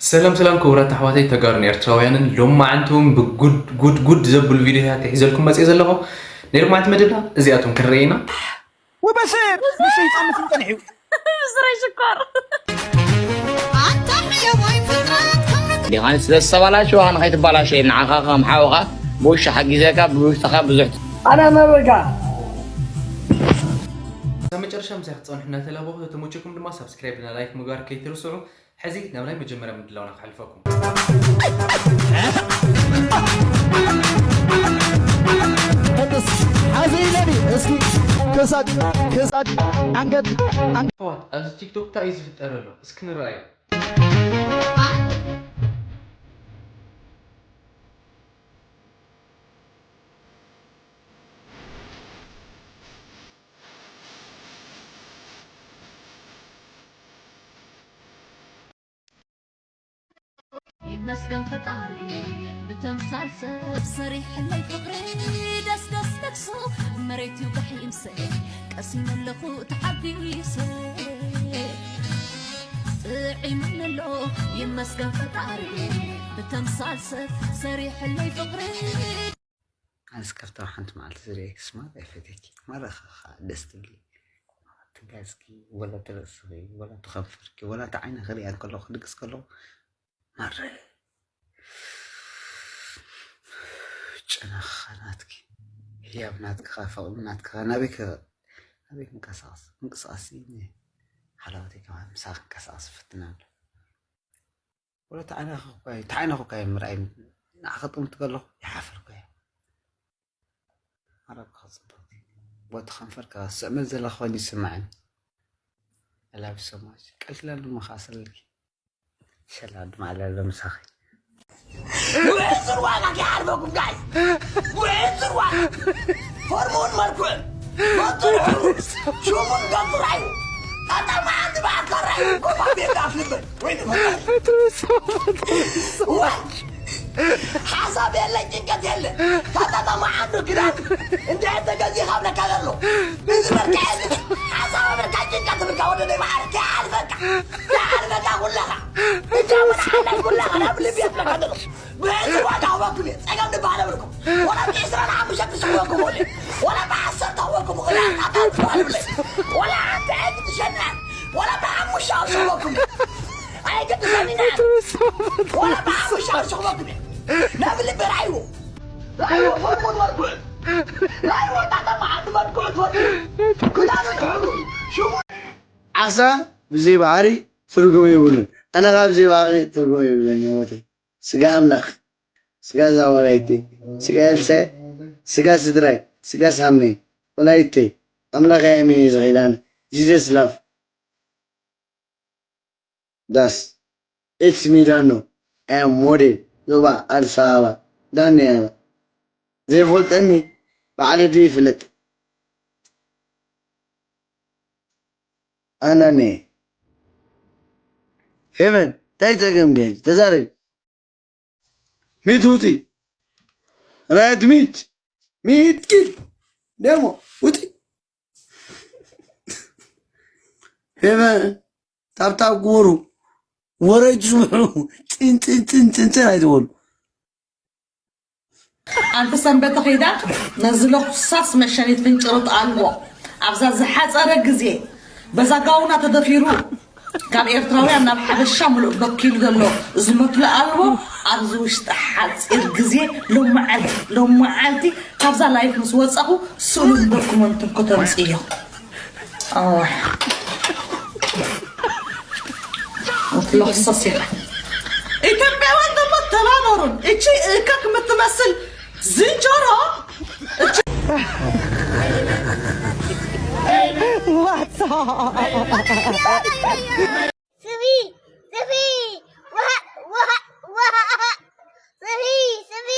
ሰላም ሰላም ክቡራት ኣሕዋተይ ተጋሩን ኤርትራውያንን፣ ሎማዓንቲ እውን ብጉድ ጉድ ጉድ ዘብሉ ቪድዮታት ሒዘልኩም መፅእ ዘለኹ። ናይ ሎማዓንቲ መደብና እዚኣቶም ክንርኢ ኢና። وبشير مش هيطعم في القنح. ብስረይ ሽኮር ዲኻን ስለ ዝተባላሸዋ ንኸይትባላሸ ንዓኻ ከም ሓውኻ ብውሻ ሓጊዘካ ብውሽጥኻ ብዙሕ ኣና ናበጋ እዛ መጨረሻ ምሳይ ክትፀንሑ እናተላበኹ ተተመቸኩም ድማ ሳብስክራይብ እና ላይክ ምግባር ከይትርስዑ። ሕዚ ናብ ናይ መጀመርያ ምድላውና ክሓልፈኩም። ሓዘ ኢለኒ እስኪ ከሳድ ከሳድ ዓንገት ኣሕዋት ኣብዚ ቲክቶክ እንታይ እዩ ዝፍጠር ኣሎ እስኪ ንረኣዮ። ይመስገን ፈጣሪ ብተምሳል ሰብ ሰሪሕለይ ፍቕሪ ደስደስ ነግሶ መሬት ይውጋሕ ይምሰ ቀሲመ ኣለኹ ተሓጒሰ ጥዒሙኒ ኣሎ ይመስገን ፈጣሪ ብተምሳል ሰብ ሰሪሕለይ ፍቕሪ ኣነስ ካብቶም ሓንቲ መዓልቲ ዝርእየኪ ስማር ኣይፈትየኪ ማራ ኢኺ ኸዓ ደስ ትብሊ ትጋዝኪ ወላ ትርእስኺ ወላ ትኸንፈርኪ ወላ እቲ ዓይነ ክርእያ እንከለኹ ክድቅስ ከለኹ ማረ ጨናኻ ናትኪ ህያብ ናትኪ ኸዓ ፍቕሪ ናትኪ ኸዓ ናበይ ከ ናበይ ክንቀሳቐስ ምንቅስቓስ እኒ ሓላወተይ ከማን ምሳኺ ክንቀሳቐስ እፍትን ኣሎ ወላ ተዓይነኹ እኳ እዩ ተዓይነኹ እኳ እዩ ምርኣይ ንዓኺ ጥምት ከለኹ ይሓፍር እኳ እየ ዓረብካ ጽቡቅ ቦቲ ከንፈርካ ስዕመት ዘለካ ኮይኑ ይስምዓኒ I love you so much ቀልትላሉ ምኻ ስለልኪ ሸላ ድማ ኣለሎ ምሳኺ ውሕስር ዋጋ ከይዓርፈኩም ጋይ ውሕስር ዋጋ ሆርሞን መልኩዕን መጥርሑ ሽሙን ገጹ ራዩ ኣጣማዓንቲ በዓል ካራዩ ኮፋ ቤት ኣፍልበን ወይ ንፈጣሪ ወይ ሓሳብ የለ ጭንቀት የለ ከተማ መዓኑ ክዳን እንድሕር ተገዚኻ ብለካ ዘሎ እዚ በርካ የለ ሓሳብ በርካ ጭንቀት ብርካ ወደ ናይ መዓር ከይዓርፈካ ከይዓርፈካ ኩለኻ እጃ መድሓላይ ኩለኻ ናብ ልቢ የፍለካ ዘሎ ብህዝቢ ዋጋ ክበኩም እየ ጸገም ድበሃል የብልኩም ወላ ብዒስራን ሓሙሽተ ክስሕበኩም ወለ ወላ ብዓሰርተ ክበኩም ወላ ኣታ ትበሃል ብለ ወላ ሓንቲ ዕድ ትሸናን ወላ ብሓሙሽተ ክስሕበኩም እየ ኣይገድሰኒ ንዓል ወላ ብሓሙሽተ ክስሕበኩም እየ ናብ ልቢ ርኣይዎ ርኣይዎ ፈርሙን መርኩዕ ርኣይዎ ጣጠማ ዓዲ መርኩዕ ትፈቱ ክዳኑ ትሕሉ ሽሙ ዓሳ ብዘይ ባሕሪ ትርጉም የብሉን። ኣነ ኸዓ ብዘይ ባሕሪ ትርጉም የብለይን ህይወተይ። ስጋ ኣምላኽ፣ ስጋ እዛ ወላይተይ፣ ስጋ ኤልሳዕ፣ ስጋ ስድራይ፣ ስጋ ሳምነይ፣ ወላይተይ፣ ኣምላኽ ኣየመየ ዝኽኢላኒ፣ Jesus love። ዳስ ኤች ሚላኖ ኣም ሞዴል ዞባ ኣዲስ ኣበባ ዳንያላ ዘይፈልጠኒ ባዕለ ድዩ ይፍለጥ ኣናነ ሄቨን ታይ ጸገም ገ ተዛረቢ ሚት ውጢ ራይት ሚት ሚት ኪድ ደሞ ውጢ ሄቨን ታብታብ ግበሩ ወረ ትስምዑ ጭንጭንጭንጭንጭን ኣይትበሉ ኣንቲ ሰንበት ተኺዳ ነዚ ለኩሳስ መሸኒት ፍንጭርጥ ኣልቦ ኣብዛ ዝሓፀረ ግዜ በዛ ጋውና ተደፊሩ ካብ ኤርትራውያን ናብ ሓበሻ ምሉእ በኪሉ ዘሎ እዚ መትሎ ኣልቦ ኣብዚ ውሽጢ ሓፂር ግዜ ሎመዓልቲ ሎመዓልቲ ካብዛ ላይፍ ምስ ወፀኹ ስእሉን ዶኩመንትን ከተምፅዮ ኣዋሕ ትለኽሰስ ኢኻ ኢትዮጵያውያን ደሞ ተባበሩን እቺ እከክ የምትመስል ዝንጀሮ ስቢ ስቢ ውሃ ውሃ ውሃ ስቢ ስቢ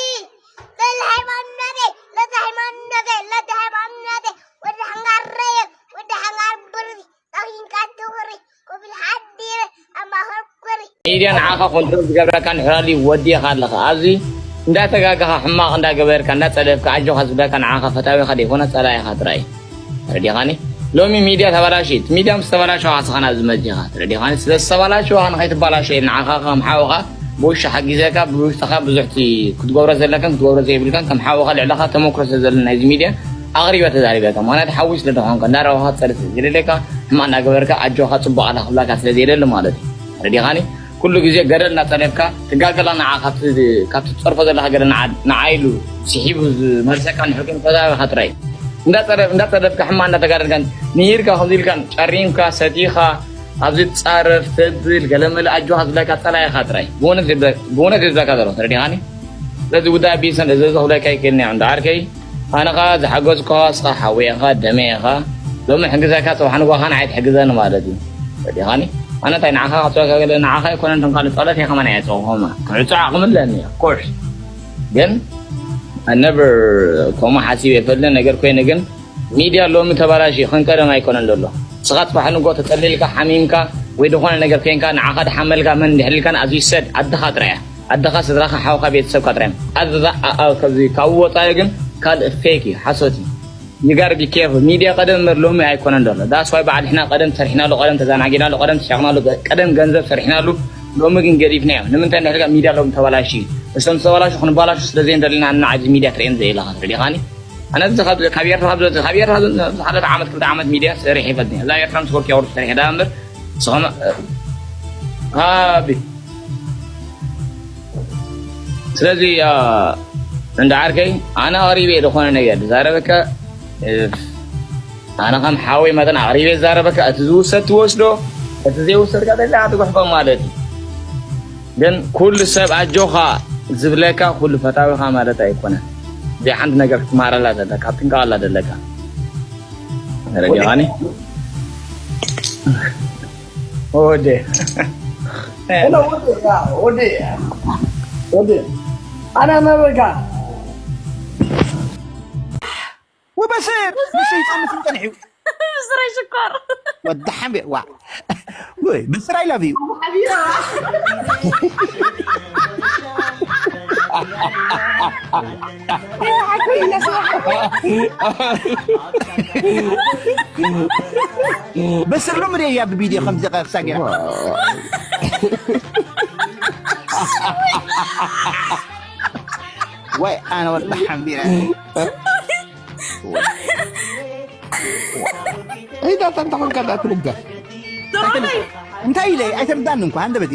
ለለ ሃይማኖቴ ለተ ሃይማኖቴ ለተ ሃይማኖቴ ወደ ሓንጋረየ ወደ ሓንጋር ብርዚ ኣኺንካ ትኹሪ ኮብል ሓዲረ ኣብ ማእኸል ኮሪ ሚድያ ንዓኻ ኮንትሮል ዝገብረካ እንድሕር ኣልዩ ወዲእኻ ኣለኻ ኣብዚ እንዳተጋገኻ ሕማቕ እንዳገበርካ እንዳጸለፍካ ኣጆኻ ዝብለካ ንዓኻ ፈታዊኻ ዘይኮነ ጸላኢኻ ጥራይ እዩ ተረዲኻኒ ሎሚ ሚድያ ተባላሽት። ሚድያ ምስ ተባላሸዋ ስኻና ዝመጽኻ ትረዲኻኒ። ስለ ዝተባላሸዋ ንኸይትባላሸ ንዓኻ ከም ሓውኻ ብውሽጢ ሓጊዘካ፣ ብውሽጥኻ ብዙሕ እቲ ክትገብሮ ዘለካን ክትገብሮ ዘይብልካን ከም ሓውኻ ልዕለኻ ተመክሮ ስለ ዘሎ ናይዚ ሚድያ ኣቕሪበ ተዛሪበካ። ምኽንያቱ ሓዊ ስለ ዝኾንካ፣ እንዳረባኻ ትጸርፍ ስለ ዘየለካ፣ ሕማቕ እንዳገበርካ ኣጆኻ ጽቡቕ ኣላ ክብላካ ስለ ዘየደሊ ማለት እዩ። ተረዲኻኒ? ኩሉ ግዜ ገደል እናጸለብካ ትጋገላ ንዓ ካብቲ፣ ካብቲ ትጸርፎ ዘለኻ ገደል ንዓ፣ ንዓ ኢሉ ስሒቡ ዝመልሰካ ንሕቁን ፈዛቢኻ ጥራይ። እንዳጸለብ-፣ እንዳጸለብካ ሕማ እንዳተጋደልካን ንሂርካ ከምዚ ኢልካን ጨሪምካ ሰቲኻ ኣብዚ ትጻረፍ ተብል ገለመለ ኣጆኻ ዝብለካ ጸላኢኻ ጥራይ። ብእውነት ዝብለ-፣ ብእውነት እዩ ዝብለካ ዘሎ። ተረዲኻኒ? ስለዚ ውዳይ ቢሰን እዚ ዝኽብለካ ይክእልኒ እንዶ ዓርከይ። ኣነ ኸኣ ዝሓገዝኩኻ እስኻ ሓወይ ኢኻ፣ ደመይ ኢኻ። ሎሚ ሕግዘካ፣ ጽባሕ ንግሆ ኸኣ ንዓይ ትሕግዘኒ ማለት እዩ። ረዲኻኒ? ኣነ እንታይ ንዓኻ ክሕግዘካ ገለ፣ ንዓኻ ኣይኮነን፣ ከም ካልእ ጸሎት እየ ከማን እየ ጽኹማ። ክዕጾ ዓቕሚ ኣለኒ፣ of course። ግን I never ከምኡ ሓሲበ ኣይፈልጥን። ነገር ኮይነ ግን ሚድያ ሎሚ ተባላሽዩ፣ ከም ቀደም ኣይኮነን ዘሎ። ንስኻ ጽባሕ ንግሆ ተጸሊልካ፣ ሓሚምካ ወይ ዝኾነ ነገር ኮይንካ፣ ንዓኻ ድሓመልካ መን ድሕልልካን፣ as you said፣ ኣደኻ ጥራይ እያ። ኣደኻ፣ ስድራኻ፣ ሓውካ፣ ቤተሰብካ ጥራይ እዮም። ኣዛ-፣ ኣ-፣ ኣ-፣ ካብዚ፣ ካብኡ ወጻኢ ግን ካልእ ፌክ እዩ፣ ሓሶት እዩ። You gotta be careful። ሚድያ ቀደም እምበር ሎሚ ኣይኮነን ዘሎ። That's why በዓል ሕና ቀደም ሰሪሕናሉ፣ ቀደም ተዘናጊናሉ፣ ቀደም ተሻቕናሉ፣ ቀደም ገንዘብ ሰሪሕናሉ፣ ሎሚ ግን ገዲፍናዮ። ንምንታይ እንድሕር ሚድያ ሎሚ ተባላሽዩ? እሶም ዝተባላሹ ክንባላሹ ስለ ዘይንደሊ ኢና ንዓዚ ሚድያ ትርእየን ዘየለኻ፣ ተረዲኻኒ? ኣነ እዚ ካብ፣ ካብ ኤርትራ፣ ካብ፣ ካብ ኤርትራ ዝሓለፈ ዓመት፣ ክልተ ዓመት ሚድያ ሰሪሐ ይፈልጥ እየ። እዛ ኤርትራ ምስ ወኪ ኣውርድ ሰሪሐ ዳ እምበር፣ ንስኹም፣ እ፣ ሃቢ። ስለዚ፣ እ፣ እንዳ ዓርከይ፣ ኣነ ኣቕሪበ እየ ዝኾነ ነገር ዝዛረበካ፣ እ፣ ኣነ ከም ሓወይ መጠን ኣቕሪበ እየ ዝዛረበካ። እቲ ዝውሰድ ትወስዶ፣ እቲ ዘይውሰድ ከኣ ደሊኻ ትጉሕፎ ማለት እዩ። ግን ኩሉ ሰብ ኣጆኻ ዝብለካ ኩሉ ፈታዊኻ ማለት ኣይኮነን። እዚኣ ሓንቲ ነገር ክትመሃረላ ዘለካ፣ ክትጥንቀቐላ ዘለካ። ተረዲኻኒ? ወደ። ወደ፣ ያ፣ ወደ፣ ወደ። ኣና ነበርካ። ወበስር፣ ብስር ይጸንፍ ጸኒሑ። ብስረይ ሽኮር። ወዲ ሓምቤ፣ ዋ። ወይ፣ ብስር I love you። በስር ሎሚ ድያ ብቪድዮ ከምዚ ቀርሳ ገይራ። ወይ ኣነ ወዲ ሓምቢረ። ኢዳ ተንተኾን ከዳ ትልገፍ። እንታይ ኢለ ኣይተርዳን እንኳ አንደበቲ።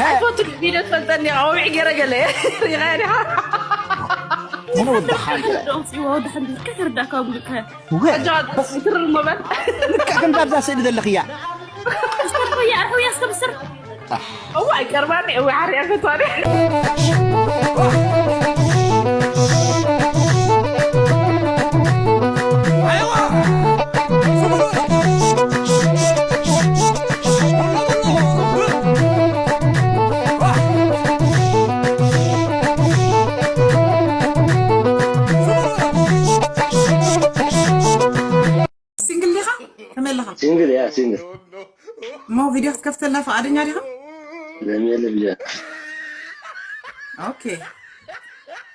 ኣይፈቱ ቪድዮ ትፈልጠኒ፣ ቆቢዕ ገይረ ገለ ሪኻ ዲኻ? ኣነ ወዲ ሓምቢረ። ወዲ ሓምቢረ፣ ከተርዳእካ ብልካ። ውገ። ኣጆኻ፣ ትርር እሞ በል። ልክዕ ከምዛ ኣብዛ ስእሊ ዘለኽያ። እስከ ርሑያ፣ ርሑያ እስከ ብስር። እዋ፣ ኣይቀርባኒ፣ እዋ፣ ሓርያ ፈቷኒ። ሲንግል ዲኻ? ከመይ ኣለኻ? ሲንግል እያ፣ ሲንግል። እሞ ቪድዮ ክትከፍተልና ፍቓደኛ ዲኻ? ለምየለ ቪድዮ። ኦኬ።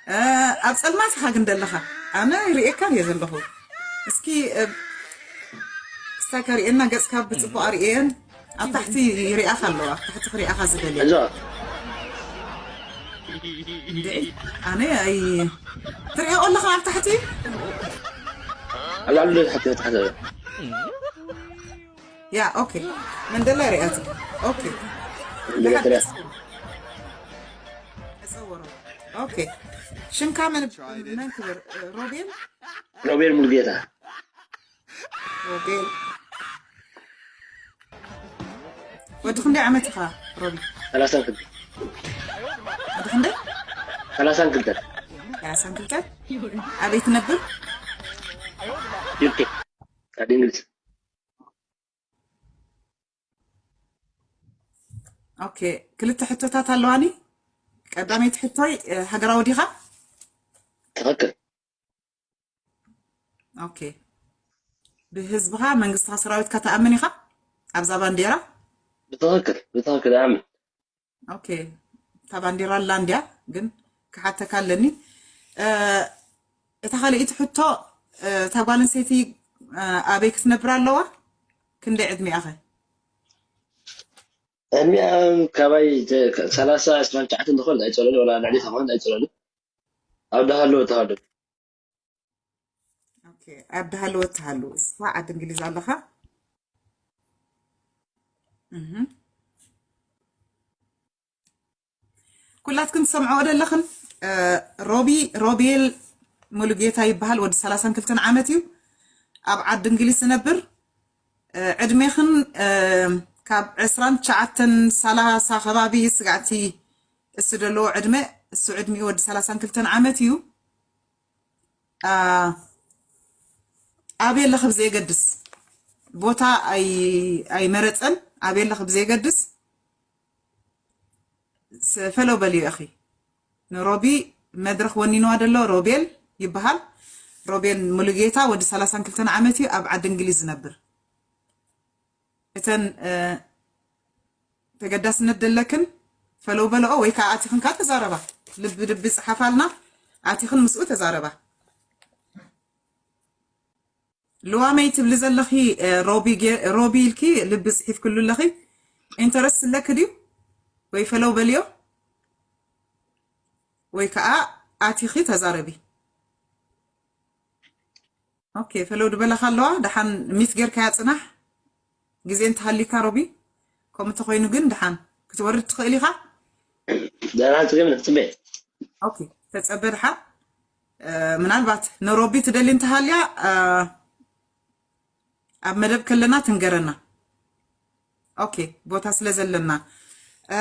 እ፣ ኣብ ጸልማት ኢኻ ግን ዘለኻ። ኣነ ይርእየካ እየ ዘለኹ። እስኪ፣ እ፣ ክስታይ ከርእየና ገጽካ ብጽቡቕ ኣርእየን። ኣብ ታሕቲ ይሪኣኻ ኣለዋ፣ ኣብ ታሕቲ ክሪኣኻ ዝደልያ። እዛ። እንዴ፣ ኣነ ኣይ፣ ትሪኦ ኣለኻ ኣብ ታሕቲ? ኣብ ላዕሊ ዶ ታሕቲ፣ ታሕቲ? ያ፣ ኦኬ። መንደላ ሪኣት። ኦኬ። መንደላ ትሪኣ። ተጸወሮ። ኦኬ። ሽምካ መን፣ መን ክብር? ሮቤል? ሮቤል ሙሉጌታ። ሮቤል። ወዲ ክንደይ ዓመት ኢኻ ሮቢ? ሰላሳን ክልተ። ወዲ ክንደይ? ሰላሳን ክልተ። ሰላሳን ክልተ። ኣበይ ትነብር? ዩኬ። ዓዲ እንግሊዝ። ኦኬ፣ ክልተ ሕቶታት ኣለዋኒ። ቀዳመይቲ ሕቶይ፣ እ፣ ሃገራዊ ዲኻ? ትኽክል። ኦኬ። ብህዝብኻ፣ መንግስትኻ፣ ሰራዊትካ ትኣምን ኢኻ? ኣብዛ ባንዴራ? ብትኽክል፣ ብትኽክል እኣምን። ኦኬ። እታ ባንዴራ ኣላ እንድያ፣ ግን ክሓተካ ኣለኒ። እ፣ እታ ካልኣይቲ ሕቶ፣ እ፣ እታ ጓል ኣንስተይቲ፣ እ፣ ኣበይ ክትነብር ኣለዋ? ክንደይ ዕድሚኣ ኸ? ዕድሚኣ ካባይ ተ- ከ- ሰላሳ ዕስራን ትሽዓተን ትኾን ኣይፀለሉ፣ ወላ ልዕሊ ትኾን ኣይፀለሉ። ኣብ ዳሃለወ ትሃሉ። ኦኬ፣ ኣብ ዳሃለወ ትሃሉ። እስኻ ዓዲ እንግሊዝ ኣለኻ? እህ። ኩላትክን ትሰምዕኦ ዘለኽን፣ እ፣ ሮቢ፣ ሮቤል ሙሉጌታ ይበሃል። ወዲ ሰላሳን ክልተን ዓመት እዩ። ኣብ ዓዲ እንግሊዝ ዝነብር። እ፣ ዕድሜኽን፣ እ፣ ካብ ዕስራን ትሽዓተን ሰላሳ ከባቢ ስጋዕቲ እሱ ዘለዎ ዕድመ፣ እሱ ዕድሚኡ ወዲ ሰላሳን ክልተን ዓመት እዩ። አ፣ ኣበይ ኣለኺ ብዘየገድስ፣ ቦታ ኣይ-፣ ኣይመረፀን። ኣበይ ኣለኺ ብዘየገድስ፣ ስ-፣ ፈለው በልዮ ኢኺ። ንሮቢ መድረኽ ወኒንዋ ደሎ፣ ሮቤል ይበሃል። ሮቤል ሙሉጌታ ወዲ ሰላሳን ክልተን ዓመት እዩ፣ ኣብ ዓዲ እንግሊዝ ዝነብር። እተን፣ እ፣ ተገዳስነት ደለክን ፈለው በልኦ፣ ወይ ከዓ ኣቲኽን ከዓ ተዛረባ። ልቢ ልቢ ጽሓፋልና፣ ኣቲኽን ምስኡ ተዛረባ። ልዋመይ ትብሊ ዘለኺ፣ እ፣ ሮቢ ጌ-፣ ሮቢ ኢልኪ ልቢ ጽሒፍክሉ ኣለኺ። ኢንተረስት ኣለኪ ድዩ? ወይ ፈለው በልዮ፣ ወይ ከዓ ኣቲኺ ተዛረቢ። ኦኬ፣ ፈለው ድበላኻ ኣለዋ። ደሓን ሚት ጌርካያ ጽናሕ። ግዜ እንተሃሊካ ሮቢ፣ ከምኡ እንተኾይኑ ግን ደሓን ክትወርድ ትኽእል ኢኻ። ደህና ጽገም ንጽበ። ኦኬ፣ ተጸበ ደሓን። እ፣ ምናልባት ንሮቢ ትደሊ እንተሃልያ፣ እ፣ ኣብ መደብ ከለና ትንገረና። ኦኬ፣ ቦታ ስለ ዘለና። እ፣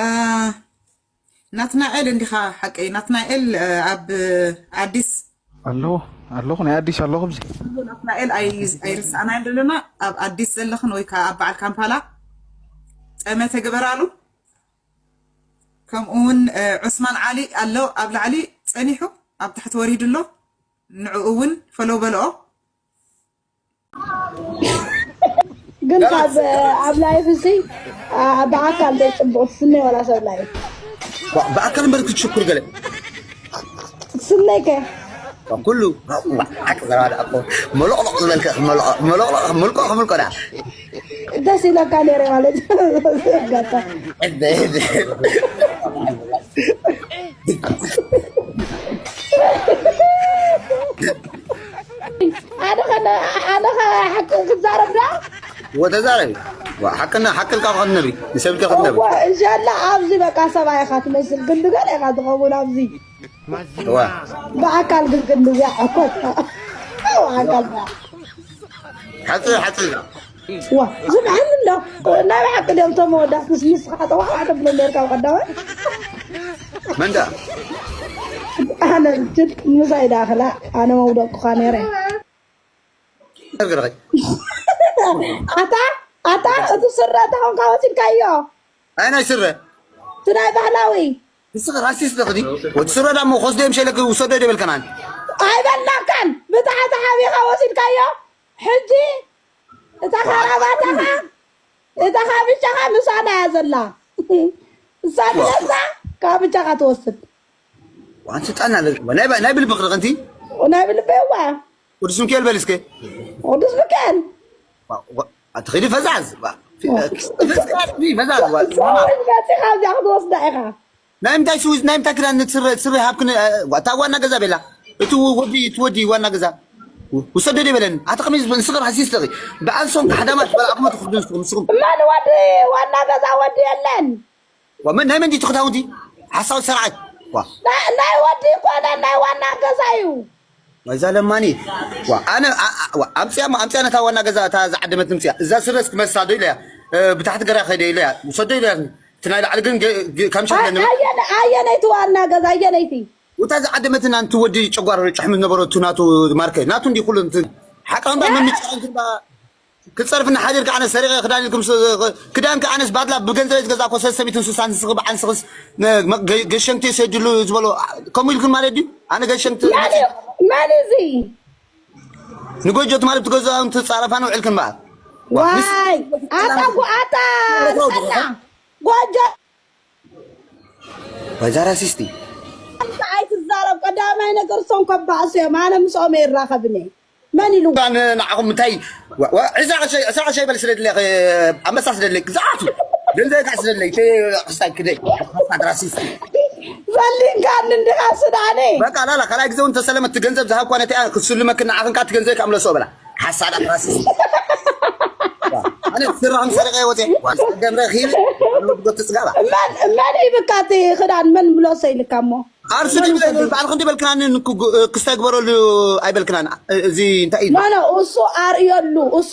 ናትናኤል እንዲኻ ሓቀይ? ናትናኤል፣ እ፣ ኣብ ኣዲስ ኣለኹ፣ ኣለኹ፣ ናይ ኣዲስ ኣለኹ። ኣብዚ ናትናኤል ኣይ-፣ ኣይርሳዕናዮን ዘለና። ኣብ ኣዲስ ዘለኽን ወይ ከዓ ኣብ በዓል ካምፓላ ጠመተ ግበራሉ። ከምኡ እውን፣ እ፣ ዑስማን ዓሊ ኣሎ ኣብ ላዕሊ ጸኒሑ፣ ኣብ ታሕቲ ወሪዱ ኣሎ። ንዕኡ እውን ፈለው በልኦ። ግን ካብ ኣብ ላይፍ እዚ፣ አ፣ ብኣካል ዘይጽቡቕ ትስነይ ዋላ ሰብ ላይፍ ብኣካል እምበር ክትሽኩር ገለ ትስነይከ ኩሉ ሓቂ ዘረባ ደኣ እኮ መሎቕሎቕ ዝበልከ መሎቕ- መሎቕሎቕ ምልቆ ከምልቆ ደኣ ደስ ኢለካ ነይረ ማለት እዩ። ጋታ ኣነ ከነ ኣነ ከ ሓቂ ክዛረብ ዶ ወተዛረቢ ሓቅና ሓቅልካ ክትነብሪ ንሰብልካ ክትነብሪ እዋ እንሻላ ኣብዚ በቃ ሰብኣይ ኢኻ ትመስል ግን ገለ ኢኻ ትኸውን ኣብዚ እዋ ብኣካል ግን ክንድዚኣ ዕኮት ብኣካል ሓፂ ሓፂ ዋ ዝብዓኒ ኣሎ ናይ ብሓቂ ድዮም እቶም መወዳእትስ ንስኻ ጠዋዕ ተብሎ ነርካ ኣብ ቀዳማይ መን ደኣ ኣነ ርችድ ምሳይ ዳኽላ ኣነ መውደቅኩኻ ነይረ ገረኸይ ኣታ ኣታ እቲ ስረ ተኾንካ ወሲድካዮ ኣይ ናይ ስረ እቲ ናይ ባህላዊ ንስኺ ራሲስት ዲኺ ወዲ ስረ ዳሞ ክወስዶ እዮም ሸለክ ውሰዶ ደበልከናን ኣይበልናካን ብታሕቲ ሓቢኻ ወሲድካዮ ሕጂ እታ ካራባታኻ እታ ካምቻኻ ምሳና እያ ዘላ እሳ ትነሳ ካምቻኻ ትወስድ ዋንቲ ጣና ናይ ናይ ብልብኽ ዲኺ ናይ ብልበይ እዋ ቅዱስ ሚካኤል በል እስከ ቅዱስ ሚካኤል ትኽዲ ፈዛዝ ፈዛዝ ሰዎች መፂኻ እዚኣ ክትወስዳ ኢኻ ናይ ምንታይ ስዊዝ ናይ ምንታይ ክዳን ትስረ ትስረ ሃብክን እታ ዋና ገዛ ቤላ እቲ ወዲ እቲ ወዲ ዋና ገዛ ውሰዶ ዶ ይበለኒ ኣታ ከመይ ንስኽር ሃሲስ ደኺ ብኣንሶም ሓዳማት በላዕኹም ትኽዱ ንስኹም ንስኹም መን ወዲ ዋና ገዛ ወዲ የለን ዋ መን ናይ መን ዲቲ ክዳውንቲ ሓሳብ ሰራዓት ዋ ናይ ወዲ ይኮነ ናይ ዋና ገዛ እዩ ወይዛ ለማኒ ዋ ኣነ ኣምፅያ ኣምፅያ ነታ ዋና ገዛ እታ ዝዓደመት ምፅያ እዛ ስረስ ክመሳ ዶ ኢለያ ብታሕቲ ገራ ከይደ ኢለያ ውሰዶ ኢለያ እቲ ናይ ላዕሊ ግን ከም ሸፍለኒ ኣየነይቲ ዋና ገዛ ኣየነይቲ ውታ ዝዓደመትና እንትወዲ ጨጓር ጨሕሚ ዝነበረቱ ናቱ ማርከ ናቱ እንዲ ኩሉ ሓቃ እንዳ መምጫ ክፀርፍና ሓዲርካ ኣነ ሰሪቐ ክዳን ኢልኩም ክዳንካ ኣነስ ባድላ ብገንዘብ ዝገዛእኮ ሰለስተ ሚእትን ስሳን ንስኺ በዓል ንስኽስ ገሸምቲ የሰድሉ ዝበሎ ከምኡ ኢልክን ማለት ድዩ ኣነ ገሸምቲ መን እዚ ንጎጆ ትማሊ ትገዝኦ ትፃረፋ ንውዕልክን በዓል ዋይ ኣታ ኣታ ኣታ ጎጆ በዛ ራሲስቲ ኣይትዛረብ ቀዳማይ ነገር እሶም ከባእሱ እዮም። ኣነ ምስኦም ኣይራኸብን እየ። መን ኢሉ? ኣነ ንዓኹም እንታይ ወ- ወ- ዕስራ ቅርሺ ዕስራ ቅርሺ ኣይበል ስደድለይ ኣንበሳ ስደድለይ ግዛቱ ገንዘብ ጋር ስደድለይ ክስታይ ክደይ ሓሳድ ራሲስት ፈሊንካኒ እንዲኻ ሱዳነይ። በቃ ላላ ካልኣይ ግዜ እውን ተሰለመ እቲ ገንዘብ ዝሃብኳ ነቲ እያ ክስልመክን ንዓኽን ከዓ እቲ ገንዘብ ከኣምለሶ በላ ሓሳዳት ራሲስት ኣነ ስራም ሰሪቀ ወፂ ገምረ ኺል ወድጎ ትፅጋባ መን መን ሂብካ እቲ ክዳን መን ምለሶ ኢልካ እሞ? ኣርሱ ድበል ባዕልክ እንዲበልክናኒ ክስተግበረሉ ኣይበልክናን። እዚ እንታይ እዩ? ኖ ኖ እሱ ኣርእየሉ እሱ